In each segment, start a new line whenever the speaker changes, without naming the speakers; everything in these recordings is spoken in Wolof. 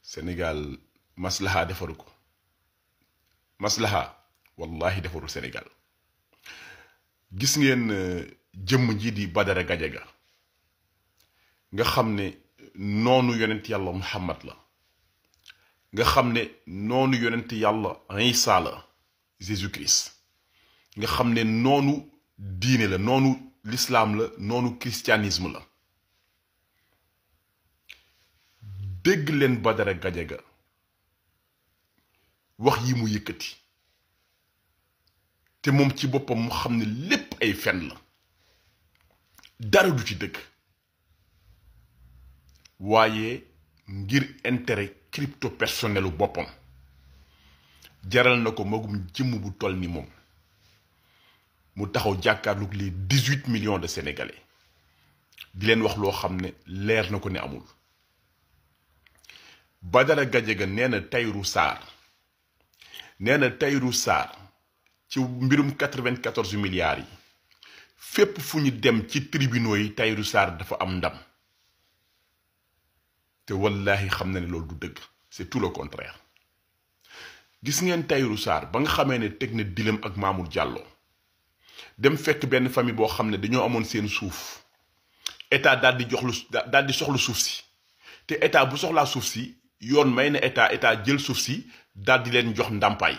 Sénégal maslaha defaru ko maslaha wallahi defaru Sénégal gis ngeen jëmm ji di Badara Gadiaga nga xam ne noonu yonent yàlla Muhammad la nga xam ne noonu yonent yàlla Isa la Jésus-Christ nga xam ne noonu diine la noonu l'islam la noonu christianisme la dégg leen Badara Gadiaga wax yi mu yëkkati te moom ci boppam mu xam ne lépp ay fen la dara du ci dëgg waaye ngir intérêt crypto personnelu boppam jaral na ko magum jëmm bu toll ni moom mu taxaw jàkkaarloog les 18 millions de sénégalais di leen wax loo xam ne leer na ko ne amul. Badara Gadiaga nee na Tahirou Sarr ci mbirum 94 milliards yi fépp fu ñu dem ci tribunaux yi Tahirou Sarr dafa am ndam te wallahi xam na ne loolu du dëgg c'est tout le contraire. gis ngeen Tahirou Sarr ba nga xamee ne teg na dilam ak Mamour Diallo dem fekk benn famille boo xam ne dañoo amoon seen suuf état daal di soxla suuf si te état bu soxlaa suuf si yoon may na état jël suuf si daal di leen jox ndàmpaay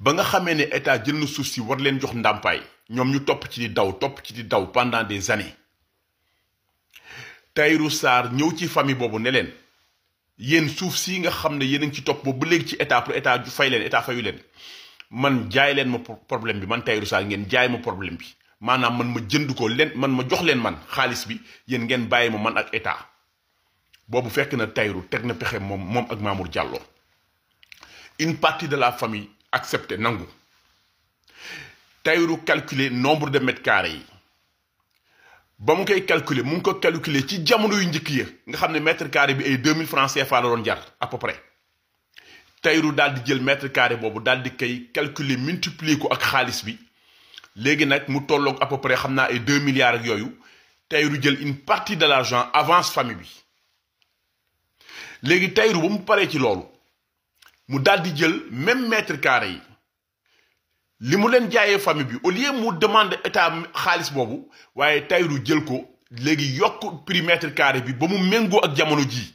ba nga xamee ne état jël na suuf si war leen jox ndàmpaay ñoom ñu topp ci di daw pendant des années. Tahirou Sarr ñëw ci famille boobu ne leen yéen suuf si nga xam ne yéen a ngi ci topp boobu ba léegi ci état pour état fay leen état fayu leen man jaay leen ma problème bi man Tahirou Sarr ngeen jaay ma problème bi maanaam man ma jënd ko leen man ma jox leen man xaalis bi yéen ngeen bàyyi ma man ak état. boobu fekk na Tahirou teg na pexe moom ak Mamour Diallo une partie de la famille accepté nangu Tahirou calculer nombre de mètres carrés yi ba mu koy calculer mu ngi ko calculer ci jamono yu njëkk ya nga xam ne mètre carré bi ay 2000 francs CFA la doon jar à peu près Tahirou daal di jël mètre carré boobu daal di koy calculer multiplier ko ak xaalis bi léegi nag mu tolloog à peu près xam naa ay 2 milliards ak yooyu Tahirou jël une partie de l'argent avance famille bi. léegi Tahirou ba mu paree ci loolu mu daal di jël même mètre carré yi li mu leen jaayee famille bi au lieu mu demande état xaalis boobu waaye Tahirou jël ko léegi yokk prix mètre carré bi ba mu méngoo ak jamono ji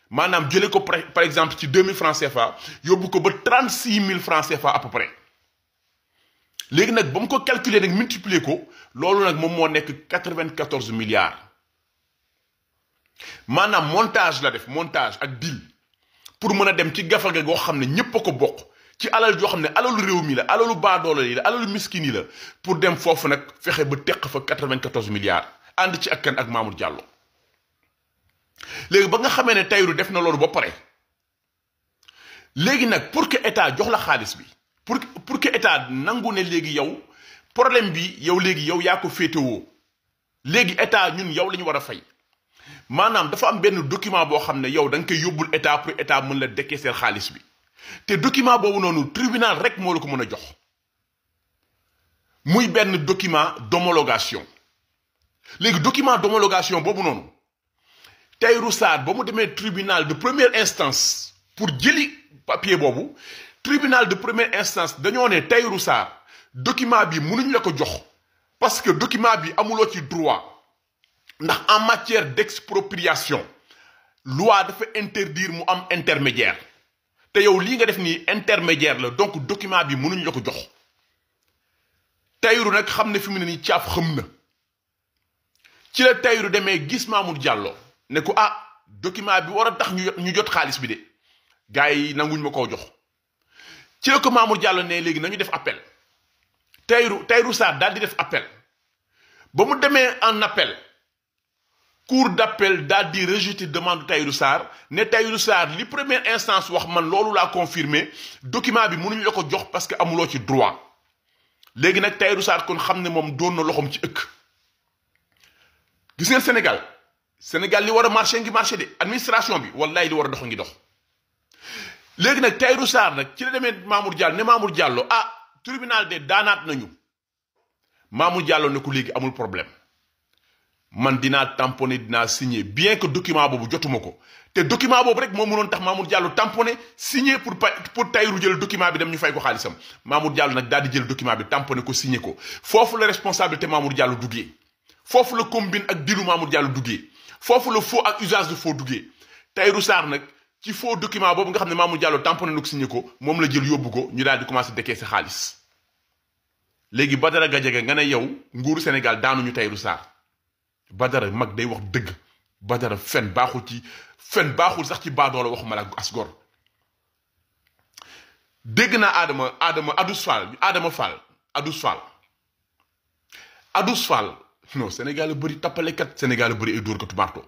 maanaam jëlee ko par exemple ci 2000 francs CFA yóbbu ko ba 36 000 francs CFA à peu près léegi nag ba mu ko calculer nag multiplier ko loolu nag moom moo nekk 94 milliards. maanaam montage la def montage ak deal pour mën a dem ci gafaga goo xam ne ñépp a ko bokk ci alal joo xam ne alalu réew mi la alalu baadoola yi la alalu miskin yi la pour dem foofu nag fexe ba teq fa 94 milliards ànd ci ak kan ak Mamour Diallo. léegi ba nga xamee ne Tahirou def na loolu ba pare léegi nag pour que état jox la xaalis bi pour que état nangu ne léegi yow problème bi yow léegi yow yaa ko féetewoo léegi état ñun yow la ñu war a fay. maanaam dafa am benn document boo xam ne yow da nga koy yóbbul état pour état mën la décaisser xaalis bi te document boobu noonu tribunal rek moo la ko mën a jox muy benn document d'homologation léegi document d'homologation boobu noonu Tahirou Sarr ba mu demee tribunal de première instance pour jëli papier boobu tribunal de première instance dañoo ne Tahirou Sarr document bi mënuñ la ko jox parce que document bi amuloo ci droit. ndax en matière d'expropriation loi dafa interdire mu am intermédiaire te yow lii nga def nii intermédiaire la donc document bi mënuñ la ko jox Tahirou nag xam ne fi mu ne nii caaf xam na ci la Tahirou demee gis Mamour Diallo ne ko document bi war a tax ñu jot xaalis bi de gars yi nanguñ ma koo jox ci la ko Mamour Diallo ne léegi nañu def appel Tahirou Sarr daal di def appel ba mu demee en appel. Cour d'appel daal di rejeter demande Tahirou Sarr ne Tahirou Sarr li première instance wax man loolu laa confirmé document bi mënuñu la ko jox parce que amuloo ci droit léegi nag Tahirou Sarr kon xam ne moom doon na loxoom ci ëkk. gis ngeen Sénégal li war a marché ngi marché de administration bi wallahi li war a dox ngi dox léegi nag Tahirou Sarr nag ci la demee Mamour Diallo ne Mamour Diallo tribunal de daanaat nañu Mamour Diallo ne ko léegi amul problème. man dinaa tamponné dinaa signé bien que document boobu jotuma ko te document boobu rek moo mënoon tax Mamour Diallo tamponné signé pour Tahirou jël document bi dem ñu fay ko xaalisam Mamour Diallo nag daal di jël document bi tamponné ko signé ko foofu la responsabilité Mamour Diallo duggee foofu la combine ak dilu Mamour Diallo duggee foofu la faux ak usage de faux duggee Tahirou Sarr nag ci faux document boobu nga xam ne Mamour Diallo tamponné na ko signé ko moom la jël yóbbu ko ñu daal di commencé décaisser xaalis léegi Badara Gadiaga nga ne yow nguuru Sénégal daanuñu Tahirou Sarr Badara mag day wax dëgg Badara fen baaxul sax ci baadoola waxuma la as gor dégg naa Adous Fall non Sénégal la bëri tappalekat Sénégal la bëri ay dóorkatu marto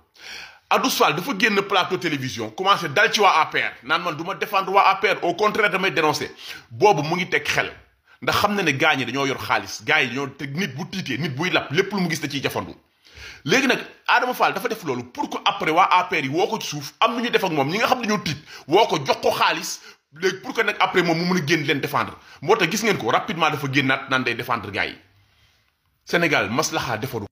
Adous Fall dafa génn plateau télévision commencé dal ci waa APR naan man du ma défendre waa APR au contraire damay dénoncer boobu mu ngi teg xel ndax xam na ne gars ñi dañoo yor xaalis gars yi dañoo teg nit bu tiitee nit buy lap lépp lu mu gis da ciy jafandu léegi nag Adama Fall dafa def loolu pour que après waa APR yi woo ko ci suuf am nu ñu def ak moom ñi nga xam ne dañoo tiit woo ko jox ko xaalis léegi pour que nag après moom mu mun a génn leen défendre moo tax gis ngeen ko rapidement dafa génnaat naan day défendre gars yi Sénégal maslaxa defaru